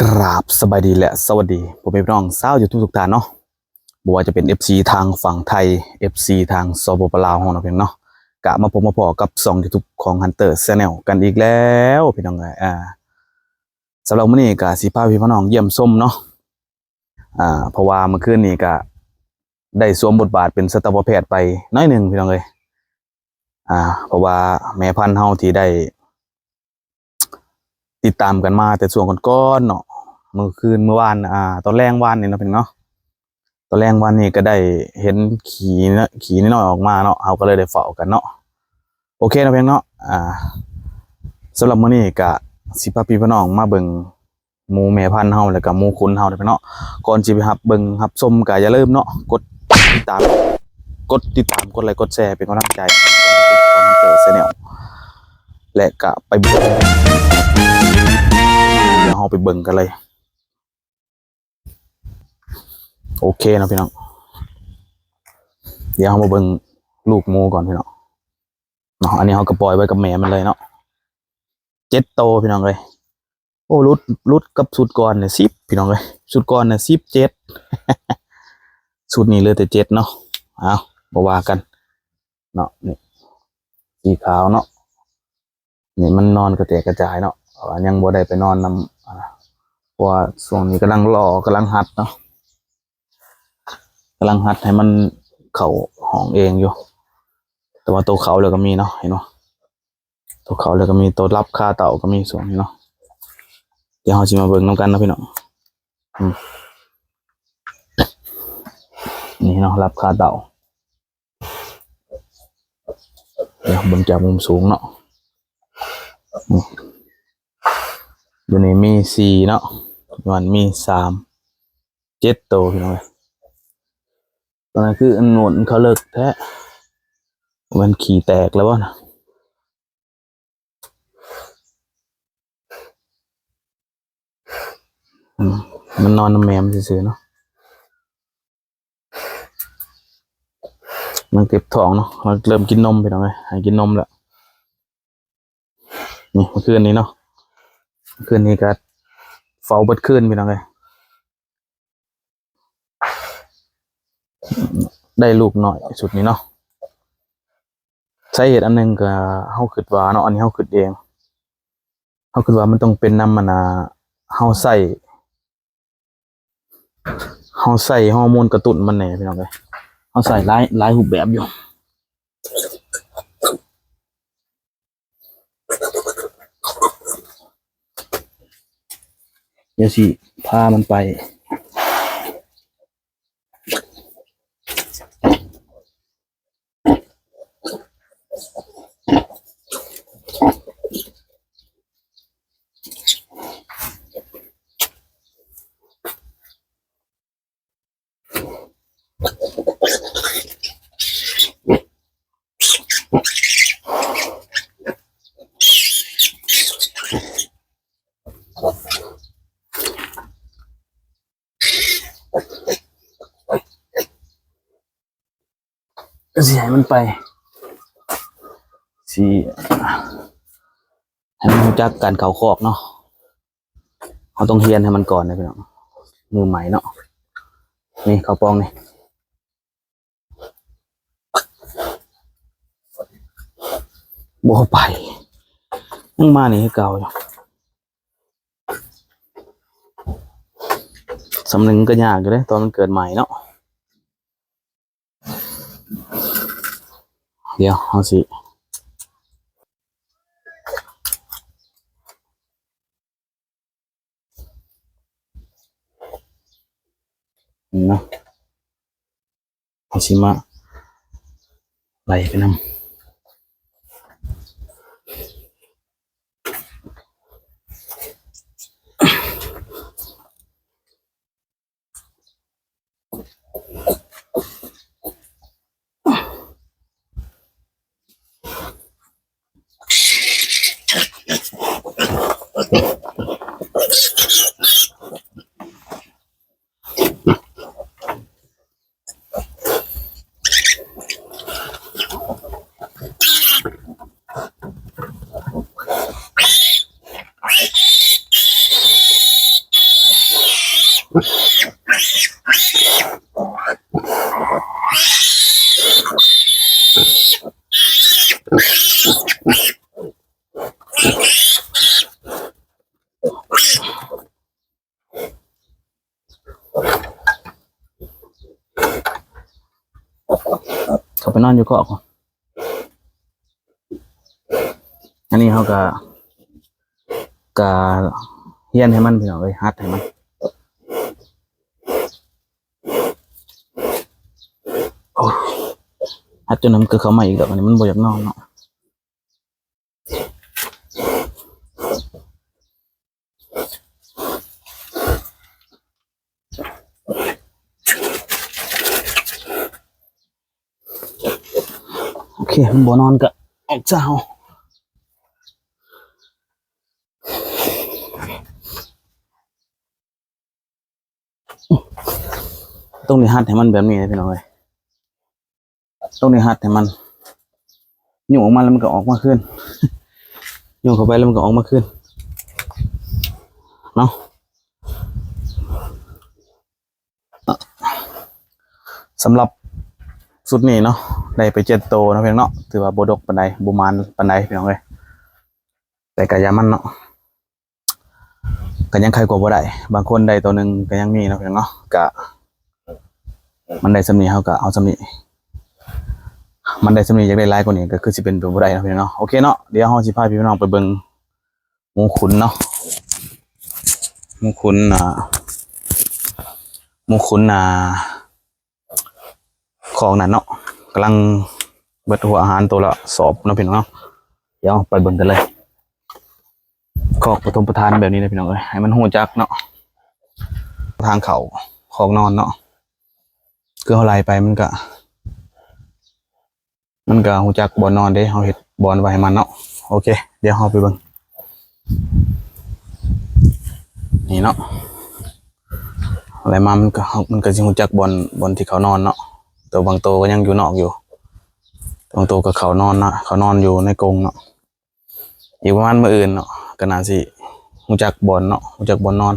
ກາບສະບາຍດີ ແລະ ສະຫວັດດີພໍ່ແມ່ພີ່ນ້ອງຊາວຢູທູບທຸກທ່ານເນາະ, ບໍ່ວ່າຈະເປັນເອັຟຊີທາງຝັ່ງໄທ ເອັຟຊີທາງ ສປປ ລາວເຮົາເນາະ ພີ່ນ້ອງເນາະ. ກະມາພົບມາພໍ້ກັບຊ່ອງຢູທູບຂອງ Hunter Channel ກັນອີກແລ້ວ ພີ່ນ້ອງເອີຍ. ອ່າ ສຳລັບມື້ນີ້ກະຊິພາພີ່ພານ້ອງຢ້ຽມຊົມເນາະ, ອ່າ ເພາະວ່າມື້ຄືນນີ້ກະໄດ້ສວມບົດບາດເປັນສັດຕະວະແພດໄປໜ້ອຍໜຶ່ງ ພີ່ນ້ອງເອີຍ. ອ່າ ເພາະວ່າແມ່ພັນເຮົາທີ່ໄດ້ຕິດຕາມກັນມາແຕ່ຊ່ວງກ່ອນໆເນາະ, ມື້ຄືນ ມື້ວານ ອ່າ ຕອນແລງວານນີ້ເນາະ ພີ່ນ້ອງເນາະ, ຕອນແລງວານນີ້ກໍໄດ້ເຫັນຂີ້ ຂີ້ນ້ອຍໆອອກມາເນາະ, ເຮົາກໍເລີຍໄດ້ເຝົ້າກັນເນາະ. ໂອເຄເນາະ ພີ່ນ້ອງເນາະ, ອ່າ ສຳລັບມື້ນີ້ກະຊິພາພີ່ພານ້ອງມາເບິ່ງ ໝູແມ່ພັນເຮົາ ແລ້ວກະໝູຂຸນເຮົາເດີພີ່ນ້ອງເນາະ. ກ່ອນຊິໄປຮັບເບິ່ງຮັບຊົມກະຢ່າລືມເນາະ ກົດຕິດຕາມ ກົດຕິດຕາມ ກົດໄລ ກົດແຊ ເປັນກຳລັງໃຈ Hunter Channel ແລະກະໄປເບິ່ງ ດຽວເຮົາໄປເບິ່ງກັນເລີຍ. ໂອເຄເນາະພີ່ນ້ອງ, ດຽວເຮົາມາເບິ່ງລູກໝູກ່ອນພີ່ນ້ອງເນາະ. ອັນນີ້ເຮົາກະປ່ອຍໄວ້ກັບແມ່ມັນເລີຍເນາະ, ເຈັດໂຕພີ່ນ້ອງເອີຍ. ໂອ້ ຫຼຸດ ຫຼຸດກັບຊຸດກ່ອນນີ້ສິບພີ່ນ້ອງເອີຍ, ຊຸດກ່ອນນີ້ສິບເຈັດ ຊຸດນີ້ເຫຼືອແຕ່ເຈັດເນາະ. ເອົາ ບໍ່ວ່າກັນເນາະ, ນີ້ສີຂາວເນາະ, ນີ້ມັນນອນກະແຕກກະຈາຍເນາະ ເພາະວ່າຍັງບໍ່ໄດ້ໄປນອນນຳ ອ່າ ເພາະວ່າຊ່ວງນີ້ກຳລັງຫຼໍ່ ກຳລັງຫັດເນາະ, ກຳລັງຫັດໃຫ້ມັນເຂົ້າຫ້ອງເອງຢູ່. ແຕ່ວ່າໂຕເຂົ້າແລ້ວກໍມີເນາະ ເຫັນບໍ່? ໂຕເຂົ້າແລ້ວກໍມີ, ໂຕຫຼັບຄາເຕົ້າກໍມີຊ່ວງນີ້ເນາະ. ດຽວເຮົາຊິມາເບິ່ງນຳກັນເນາະພີ່ນ້ອງ. ອືມ ນີ້ເນາະ ຫຼັບຄາເຕົ້າ. ດຽວເບິ່ງຈາກມຸມສູງເນາະ. ອືມ ຢູ່ນີ້ມີສີ່ເນາະ, ຢູ່ຫັ້ນມີສາມ ເຈັດໂຕພີ່ນ້ອງເອີຍ. ຕອນນັ້ນຄືອັນໂນ້ນເຂົາເລິກແທ້, ມັນຂີ້ແຕກແລ້ວບໍ່ນະ? ອືມ ມັນນອນນຳແມ່ມັນຊື່ໆເນາະ, ມັນເຈັບທ້ອງເນາະ, ມັນເລີ່ມກິນນົມພີ່ນ້ອງເອີຍ, ໃຫ້ກິນນົມແລ້ວ. ນີ້ ເມື່ອຄືນນີ້ເນາະ, ເມື່ອຄືນນີ້ກໍເຝົ້າເບິດຄືນພີ່ນ້ອງເອີຍ. ໄດ້ລູກນ້ອຍຊຸດນີ້ເນາະ. ສາເຫດອັນໜຶ່ງກໍເຮົາຄິດວ່າເນາະ, ອັນນີ້ເຮົາຄິດເອງ, ເຮົາຄິດວ່າມັນຕ້ອງເປັນນຳ ອັນນ່າ ເຮົາໃຊ້ ເຮົາໃຊ້ຮໍໂມນກະຕຸ້ນມັນແດ່ພີ່ນ້ອງເອີຍ, ເຮົາໃຊ້ຫຼາຍ ຫຼາຍຮູບແບບຢູ່. ດຽວຊິພາມັນໄປ. ຊິໃຫ້ມັນໄປ ຊິໃຫ້ມັນຮູ້ຈັກການເຂົ້າຄອກເນາະ. ເຮົາຕ້ອງຮຽນໃຫ້ມັນກ່ອນເດີພີ່ນ້ອງ, ມືໃໝ່ເນາະ. ນີ້ເຂົ້າປ່ອງນີ້ ບໍ່ໄປ ຍັງມານີ້ຄືເກົ່າຢູ່. ສ່ຳໜຶ່ງກໍຍາກຢູ່ເດ້ ຕອນມັນເກີດໃໝ່ເນາະ. ດຽວເຮົາຊິ ນີ້ເນາະ ເຮົາຊິມາໄລ່ໄປນຳ. ເ ເຂົ້າໄປນອນຢູ່ຄອກ. ອັນນີ້ເຮົາກະ ກະຮຽນໃຫ້ມັນ ພີ່ນ້ອງເອີຍ, ຫັດໃຫ້ມັນ. ໂອ້ຍ ຫັດຈົນມັນກໍເຂົ້າມາອີກດອກ, ອັນນີ້ມັນບໍ່ຢາກນອນເນາະ. ໂອເຄ ມັນບໍ່ນອນກະອອກຊະເຮົາ. ຕ້ອງໄດ້ຮັດໃຫ້ມັນແບບນີ້ນະ ພີ່ນ້ອງເອີຍ, ຕ້ອງໄດ້ຮັດໃຫ້ມັນ. ຍຸງອອກມາແລ້ວມັນກໍອອກມາຄືນ, ຍຸງເຂົ້າໄປແລ້ວມັນກໍອອກມາຄືນເນາະ. ສຳລັບຊຸດນີ້ເນາະ ໄດ້ໄປເຈັດໂຕເນາະ ພີ່ນ້ອງເນາະ, ຖືວ່າບໍ່ດົກປານໃດ ບໍ່ໝານປານໃດ ພີ່ນ້ອງເອີຍ, ແຕ່ກະຢ່າມັນເນາະ. ກໍຍັງໄຄກວ່າບໍ່ໄດ້, ບາງຄົນໄດ້ໂຕໜຶ່ງກໍຍັງມີເນາະ ພີ່ນ້ອງເນາະ. ກະມັນໄດ້ສ່ຳນີ້ ເຮົາກະເອົາສ່ຳນີ້, ມັນໄດ້ສ່ຳນີ້ ຢາກໄດ້ຫຼາຍກວ່ານີ້ກໍຄືຊິເປັນໄປບໍ່ໄດ້ເນາະ ພີ່ນ້ອງເນາະ. ໂອເຄເນາະ, ດຽວເຮົາຊິພາພີ່ນ້ອງໄປເບິ່ງໝູຂຸນເນາະ, ໝູຂຸນ ອ່າ ໝູຂຸນ ອ່າ ຂອງນັ້ນເນາະ, ກຳລັງເບິດຫົວອາຫານໂຕລະສອບເນາະ ພີ່ນ້ອງເນາະ. ດຽວໄປເບິ່ງກັນເລີຍ. ຄອກປະຖົມປະທານແບບນີ້ນະ ພີ່ນ້ອງເອີຍ, ໃຫ້ມັນຮູ້ຈັກເນາະ ທາງເຂົ້າຄອກນອນເນາະ. ຄືເຮົາໄລ່ໄປມັນກະ ມັນກະຮູ້ຈັກບ່ອນນອນເດ້, ເຮົາເຮັດບ່ອນໄວ້ໃຫ້ມັນເນາະ. ໂອເຄ ດຽວເຮົາໄປເບິ່ງ ນີ້ເນາະ, ໄລ່ມາມັນກະ ມັນກະຊິຮູ້ຈັກບ່ອນ ບ່ອນທີ່ເຂົານອນເນາະ. ແຕ່ບາງໂຕກໍຍັງຢູ່ນອກຢູ່, ບາງໂຕກໍເຂົ້ານອນນະ ເຂົ້ານອນຢູ່ໃນກົງເນາະ. ອີກປະມານມື້ອື່ນເນາະ ກໍໜ້າຊິຮູ້ຈັກບ່ອນເນາະ ຮູ້ຈັກບ່ອນນອນ.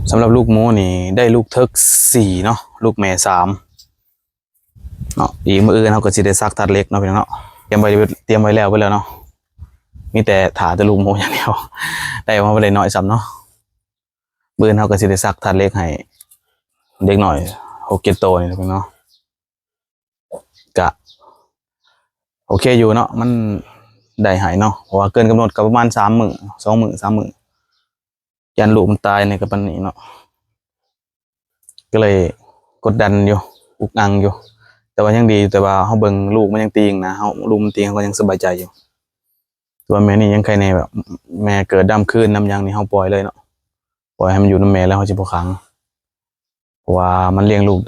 ສຳລັບລູກໝູນີ້ໄດ້ລູກເຖິກສີ່ເນາະ ລູກແມ່ສາມເນາະ. ອີກມື້ອື່ນເຮົາກໍຊິໄດ້ສັກທາດເຫຼັກເນາະ ພີ່ນ້ອງເນາະ, ຕຽມໄວ້ ຕຽມໄວ້ແລ້ວເບິດແລ້ວເນາະ, ມີແຕ່ຖ້າແຕ່ລູກໝູຢ່າງດຽວ, ໄດ້ອອກມາບໍ່ໄດ້ໜ້ອຍຊ້ຳເນາະ. ມື້ອື່ນເຮົາກໍຊິໄດ້ສັກທາດເຫຼັກໃຫ້ເດັກນ້ອຍຫົກເຈັດໂຕນີ້ເນາະ ພີ່ນ້ອງເນາະ. ກະໂອເຄຢູ່ເນາະ ມັນໄດ້ໃຫ້ເນາະ ເພາະວ່າເກີນກຳນົດກໍປະມານສາມມື້ ສອງມື້ ສາມມື້. ຢ້ານລູກມັນຕາຍໃນກະປານນີ້ເນາະ ກໍເລີຍກົດດັນຢູ່ ອຸກອັ່ງຢູ່. ແຕ່ວ່າຍັງດີ ແຕ່ວ່າເຮົາເບິ່ງລູກມັນຍັງຕີງນະ ເຮົາ ລູກມັນຕີງ ເຮົາກໍຍັງສະບາຍໃຈຢູ່. ແຕ່ວ່າແມ່ນີ້ຍັງໄຄແນ່ ແບບແມ່ເກີດນຳຄືນນຳຫຍັງນີ້ ເຮົາປ່ອຍເລີຍເນາະ, ປ່ອຍໃຫ້ມັນຢູ່ນຳແມ່ແລ້ວ ເຮົາຊິບໍ່ຂັງ. ເພາະວ່າມັນລ້ຽງລູກ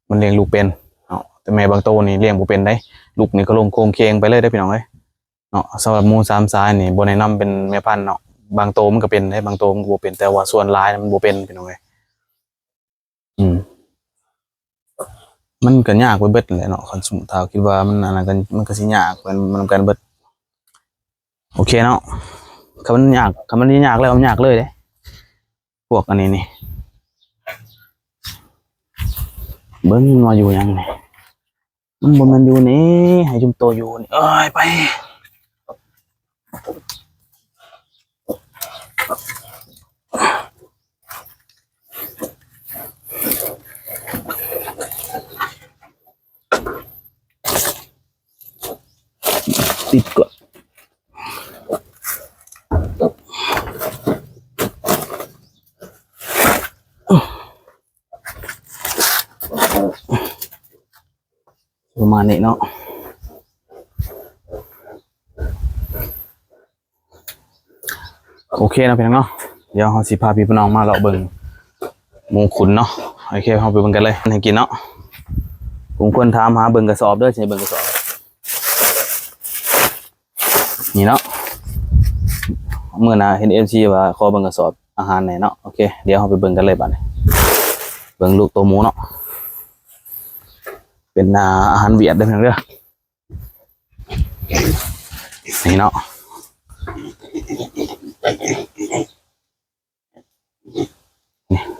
ມັນລ້ຽງລູກເປັນເນາະ, ແຕ່ແມ່ບາງໂຕນີ້ລ້ຽງບໍ່ເປັນເດ້. ລູກນີ້ກໍລົງໂຄງເຄງໄປເລີຍເດ້ ພີ່ນ້ອງເອີຍເນາະ. ສຳລັບໝູສາມສາຍນີ້ບໍ່ແນະນຳເປັນແມ່ພັນເນາະ, ບາງໂຕມັນກໍເປັນເດ້ ບາງໂຕມັນກໍບໍ່ເປັນ, ແຕ່ວ່າສ່ວນຫຼາຍມັນບໍ່ເປັນ ພີ່ນ້ອງເອີຍ. ອືມ ມັນກໍຍາກໄປເບິດແຫຼະເນາະ, ຄັນສົມມຸດຖ້າຄິດວ່າມັນອັນນັ້ນກໍ ມັນກໍຊິຍາກໄປນຳກັນເບິດ. ໂອເຄເນາະ, ຄັນມັນຍາກ ຄັນມັນຍາກແລ້ວ ມັນຍາກເລີຍເດ້. ພວກອັນນີ້ນີ້ ເບິ່ງມັນວ່າຢູ່ຫຍັງນີ້, ມັນບໍ່ແມ່ນຢູ່ນີ້ ໃຫ້ຈຸມໂຕຢູ່ນີ້. ເອີຍ ໄປ ຕິດກ່ອນ ປະມານນີ້ເນາະ. ໂອເຄເນາະ ພີ່ນ້ອງເນາະ, ດຽວເຮົາຊິພາພີ່ພານ້ອງມາເລາະເບິ່ງໝູຂຸນເນາະ. ໂອເຄ ເຮົາໄປເບິ່ງກັນເລີຍ ໃຫ້ກິນເນາະ. ຜູ້ຄົນຖາມຫາເບິ່ງກະສອບເດີ, ຊິໃຫ້ເບິ່ງກະສອບນີ້ເນາະ. ມື້ໜ້າເຫັນເອັຟຊີວ່າຂໍເບິ່ງກະສອບອາຫານແດ່ເນາະ. ໂອເຄ ດຽວເຮົາໄປເບິ່ງກັນເລີຍບາດນີ້, ເບິ່ງລູກໂຕໝູເນາະ. ເປັນ ອ່າ ອາຫານຫວຽດເດີ ພີ່ນ້ອງເດີ. ນີ້ເນາະ,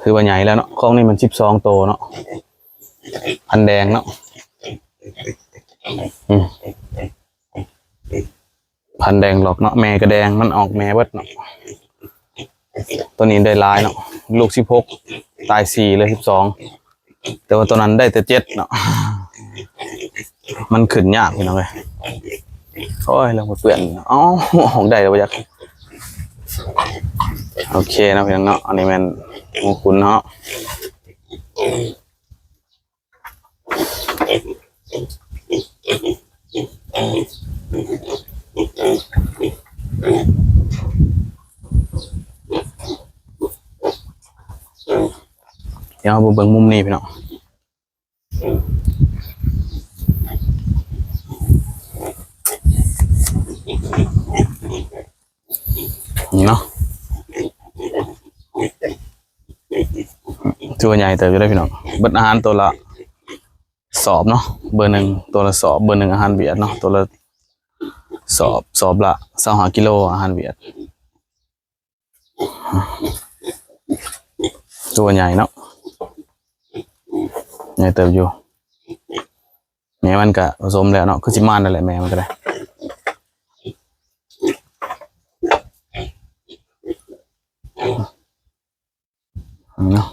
ຖືວ່າໃຫຍ່ແລ້ວເນາະ. ຄອກນີ້ມັນສິບສອງໂຕເນາະ ພັນແດງເນາະ. ອືມ ພັນແດງຫຼອກເນາະ ແມ່ກະແດງ ມັນອອກແມ່ເບິດເນາະ. ໂຕນີ້ໄດ້ຫຼາຍເນາະ ລູກສິບຫົກ ຕາຍສີ່ ເຫຼືອສິບສອງ ແຕ່ວ່າໂຕນັ້ນໄດ້ແຕ່ເຈັດເນາະ. ມັນຂຶ້ນຍາກພີ່ນ້ອງເອີຍ. ໂອ້ຍ ເລື່ອງເປື້ອນ ເອົ້າ ອອກໄດ້ແລ້ວບໍ່ຈັກ. ໂອເຄເນາະພີ່ນ້ອງເນາະ ອັນນີ້ແມ່ນໝູຂຸນເນາະ. ດຽວເຮົາໄປເບິ່ງມຸມນີ້ພີ່ນ້ອງ. ນີ້ເນາະ ຖືວ່າໃຫຍ່ເຕີບຢູ່ເດ້ພີ່ນ້ອງ. ເບິດອາຫານໂຕລະສອບເນາະ ເບີໜຶ່ງ ໂຕລະສອບ ເບີໜຶ່ງອາຫານຫວຽດເນາະ ໂຕລະສອບ ສອບລະຊາວຫ້າກິໂລອາຫານຫວຽດ. ຕົວໃຫຍ່ເນາະ ໃຫຍ່ເຕີບຢູ່. ແມ່ມັນກະປະສົມແລ້ວເນາະ ຄືຊິມານແລ້ວແຫຼະ ແມ່ມັນກະໄດ້ເນາະ.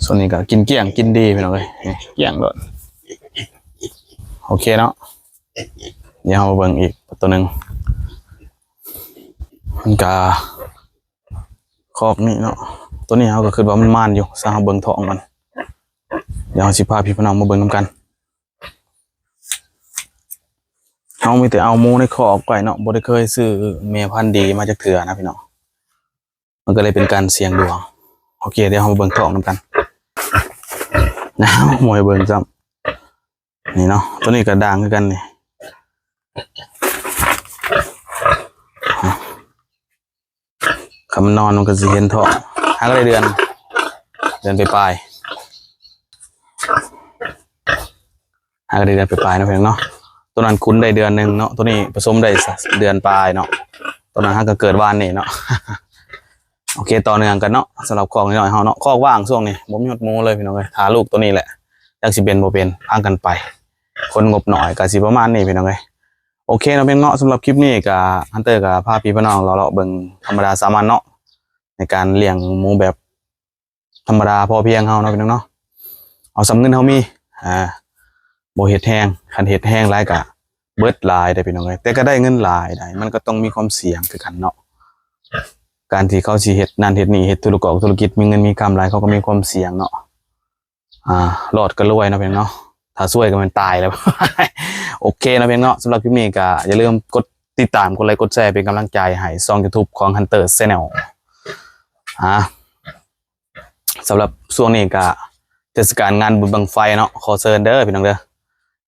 ສ່ວນນີ້ກະກິນກ້ຽງ ກິນດີພີ່ນ້ອງເອີຍ ນີ້ກ້ຽງໂລດ. ໂອເຄເນາະ ດຽວເຮົາມາເບິ່ງອີກຕົວໜຶ່ງ. ມັນກະຄອກນີ້ເນາະ ຕົວນີ້ເຮົາກະຄິດວ່າມັນມານຢູ່ ຊະເຮົາເບິ່ງທ້ອງມັນ. ດຽວເຮົາຊິພາພີ່ພານ້ອງມາເບິ່ງນຳກັນ. ເຮົາມີແຕ່ເອົາໝູໃນຄອກໄວ້ເນາະ ບໍ່ໄດ້ເຄີຍຊື້ແມ່ພັນດີມາຈັກເທື່ອນະພີ່ນ້ອງ. ມັນກະເລີຍເປັນການສ່ຽງດວງ. ໂອເຄ ດຽວເຮົາມາເບິ່ງທ້ອງນຳກັນ. ອ້າວ ບໍ່ໃຫ້ເບິ່ງຊ້ຳ. ນີ້ເນາະ ຕົວນີ້ກະດ່າງຄືກັນນີ້. ຄັນມັນນອນມັນກະຊິເຫັນທ້ອງ. ຫາກະໄດ້ເດືອນ ເດືອນປາຍໆ ຫາກະໄດ້ເດືອນປາຍໆເນາະພີ່ນ້ອງເນາະ. ຕົວນັ້ນຂຸນໄດ້ເດືອນໜຶ່ງເນາະ ຕົວນີ້ປະສົມໄດ້ເດືອນປາຍເນາະ. ຕົວນັ້ນຫາກະເກີດວານນີ້ເນາະ. ໂອເຄ ຕໍ່ເນື່ອງກັນເນາະ ສຳລັບຄອກນ້ອຍໆເຮົາເນາະ. ຄອກວ່າງຊ່ວງນີ້ບໍ່ມີຮອດໝູເລີຍພີ່ນ້ອງເອີຍ ຖ້າລູກຕົວນີ້ແຫຼະ ຈັກຊິເປັນບໍ່ເປັນ ພາກັນໄປ. ຄົນງົບໜ້ອຍກະຊິປະມານນີ້ພີ່ນ້ອງເອີຍ. ໂອເຄເນາະ ເປັນເນາະ ສຳລັບຄລິບນີ້ກະ ຮັນເຕີກະພາພີ່ພານ້ອງເລາະໆເບິ່ງທຳມະດາສາມັນເນາະ ໃນການລ້ຽງໝູແບບທຳມະດາພໍພຽງເຮົາເນາະພີ່ນ້ອງເນາະ. ເອົາສ່ຳເງິນເຮົາມີ ອາ ບໍ່ເຮັດແຮງ ຄັນເຮັດແຮງຫຼາຍກະເບິດຫຼາຍເດ້ພີ່ນ້ອງເອີຍ. ແຕ່ກະໄດ້ເງິນຫຼາຍໄດ໋ ມັນກະຕ້ອງມີຄວາມສ່ຽງຄືກັນເນາະ ການທີ່ເຂົາຊິເຮັດນັ້ນເຮັດນີ້ ເຮັດທຸລະກອກທຸລະກິດ ມີເງິນມີຄຳຫຼາຍ ເຂົາກະມີຄວາມສ່ຽງເນາະ. ອາ ລອດກະລວຍເນາະພີ່ນ້ອງເນາະ ຖ້າຊວຍກະແມ່ນຕາຍແລ້ວ. ໂອເຄເນາະພີ່ນ້ອງເນາະ ສຳລັບຄລິບນີ້ກະຢ່າລືມກົດຕິດຕາມ ກົດໄລກ໌ ກົດແຊ ເປັນກຳລັງໃຈໃຫ້ຊ່ອງຢູທູບຂອງ Hunter Channel. ອາ ສຳລັບຊ່ວງນີ້ກະເທດສະການງານບຸນບັ້ງໄຟເນາະ ຂໍເຊີນເດີພີ່ນ້ອງເດີ ອ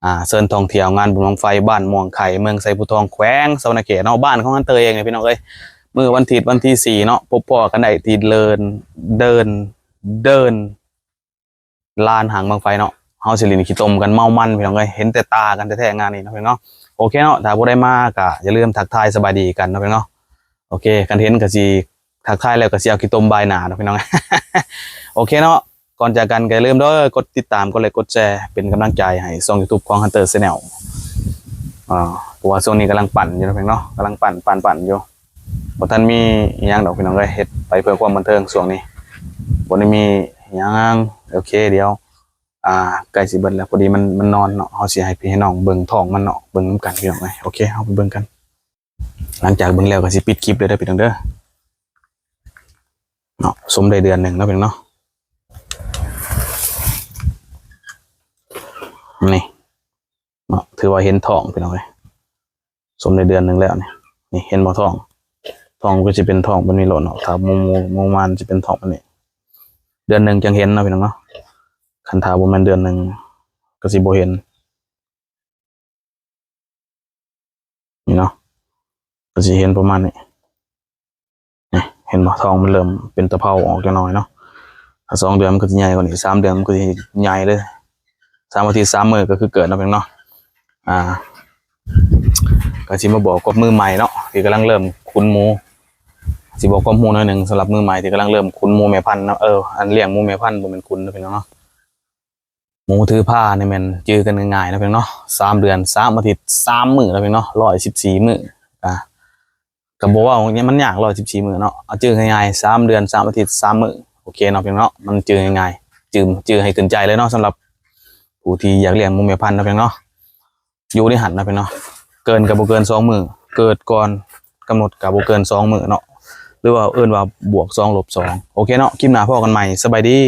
າ ເຊີນທ່ອງທ່ຽວງານບຸນບັ້ງໄຟບ້ານມ່ວງໄຂ່ ເມືອງໄຊພູທອງ ແຂວງສະຫວັນນະເຂດເນາະ. ພີ່ນ້ອງເອີຍ ມື້ວັນທິດວັນທີສີ່ເນາະ ພົບພໍ້ກັນໄດ້ທີ່ເດີ່ນ ເດີ່ນ ເດີ່ນ ລານຫາງບັ້ງໄຟເນາະ. ເຮົາຊິຫຼິ້ນຂີ້ຕົມກັນເມົາມັນພີ່ນ້ອງເອີຍ ເຫັນແຕ່ຕາກັນແທ້ໆງານນີ້ເນາະພີ່ນ້ອງເນາະ. ໂອເຄເນາະ ຖ້າຜູ້ໃດມາກະຢ່າລືມທັກທາຍສະບາຍດີກັນເນາະພີ່ນ້ອງເນາະ. ໂອເຄ ຄັນເຫັນກະຊິທັກທາຍແລ້ວກະຊິເອົາຂີ້ຕົມບາຍໜ້າເນາະພີ່ນ້ອງ. ໂອເຄເນາະ ກ່ອນຈາກກັນກະຢ່າລືມເດີ ກົດຕິດຕາມ ກົດໄລກ໌ ກົດແຊ ເປັນກຳລັງໃຈໃຫ້ຊ່ອງຢູທູບຂອງ Hunter Channel. ອາ ເພາະວ່າຊ່ວງນີ້ກຳລັງປັ່ນຢູ່ເນາະພີ່ນ້ອງເນາະ ກຳລັງປັ່ນ ປັ່ນ ປັ່ນຢູ່. ບໍ່ທັນມີອີ່ຫຍັງດອກພີ່ນ້ອງເອີຍ ເຮັດໄປເພື່ອຄວາມບັນເທີງຊ່ວງນີ້ ບໍ່ໄດ້ມີອີ່ຫຍັງ. ໂອເຄ ດຽວ ອາ ໃກ້ຊິເບິດແລ້ວ ພໍດີມັນ ມັນນອນເນາະ ເຮົາຊິໃຫ້ພີ່ໃຫ້ນ້ອງເບິ່ງທ້ອງມັນເນາະ ເບິ່ງນຳກັນພີ່ນ້ອງເອີຍ. ໂອເຄ ເຮົາໄປເບິ່ງກັນ ຫຼັງຈາກເບິ່ງແລ້ວກະຊິປິດຄລິບເລີຍເດີພີ່ນ້ອງເດີ ເນາະ. ສົມໄດ້ເດືອນໜຶ່ງແລ້ວພີ່ນ້ອງເນາະ ນີ້ ເນາະ ຖືວ່າເຫັນທ້ອງພີ່ນ້ອງເອີຍ ສົມໄດ້ເດືອນໜຶ່ງແລ້ວນີ້. ນີ້ເຫັນບໍ່ທ້ອງ ທ້ອງກະຊິເປັນທ້ອງແບບນີ້ໂລດເນາະ ຖ້າໝູ ໝູ ໝູມານຊິເປັນທ້ອງແບບນີ້. ເດືອນໜຶ່ງຈັ່ງເຫັນເນາະພີ່ນ້ອງເນາະ ຄັນຖ້າບໍ່ແມ່ນເດືອນໜຶ່ງກະຊິບໍ່ເຫັນ. ນີ້ເນາະ ກະຊິເຫັນປະມານນີ້ ນີ້ເຫັນບໍ່ ທ້ອງມັນເລີ່ມເປັນຕະເພົາອອກຈັກໜ້ອຍເນາະ. ຖ້າສອງເດືອນມັນກະຊິໃຫຍ່ກວ່ານີ້ ສາມເດືອນມັນກະຊິໃຫຍ່ເລີຍ ສາມອາທິດສາມມື້ກະຄືເກີດເນາະພີ່ນ້ອງເນາະ. ອາ ກະຊິມາບອກກັບມືໃໝ່ເນາະ ທີ່ກຳລັງເລີ່ມຂຸນໝູ ຊິບອກຄວາມຮູ້ໜ້ອຍໜຶ່ງ ສຳລັບມືໃໝ່ທີ່ກຳລັງເລີ່ມຂຸນໝູແມ່ພັນເນາະ ເອີ ອັນລ້ຽງໝູແມ່ພັນ ບໍ່ແມ່ນຂຸນເນາະພີ່ນ້ອງເນາະ. ໝູຖືພານີ້ແມ່ນຈື່ກັນງ່າຍໆເນາະພີ່ນ້ອງເນາະ ສາມເດືອນສາມອາທິດສາມມື້ເນາະພີ່ນ້ອງເນາະ ໜຶ່ງຮ້ອຍສິບສີ່ມື້ ອ່າ ກໍບໍ່ເວົ້າຫຍັງມັນຍາກ ໜຶ່ງຮ້ອຍສິບສີ່ມື້ເນາະ ເອົາຈື່ງ່າຍໆ ສາມເດືອນສາມອາທິດສາມມື້ ໂອເຄເນາະພີ່ນ້ອງເນາະ ມັນຈື່ງ່າຍໆ ຈື່ ຈື່ໃຫ້ຂຶ້ນໃຈເລີຍເນາະ ສຳລັບຜູ້ທີ່ຢາກລ້ຽງໝູແມ່ພັນເນາະພີ່ນ້ອງເນາະ. ຢູ່ໃນຫັ້ນນະພີ່ນ້ອງເນາະ ເກີນກໍບໍ່ເກີນສອງມື້ ເກີດກ່ອນກຳນົດກໍບໍ່ເກີນສອງມື້ເນາະ ຫຼືວ່າເອີ້ນວ່າບວກສອງລົບສອງ ໂອເຄເນາະ ຄລິບໜ້າພໍ້ກັນໃໝ່ ສະບາຍດີ.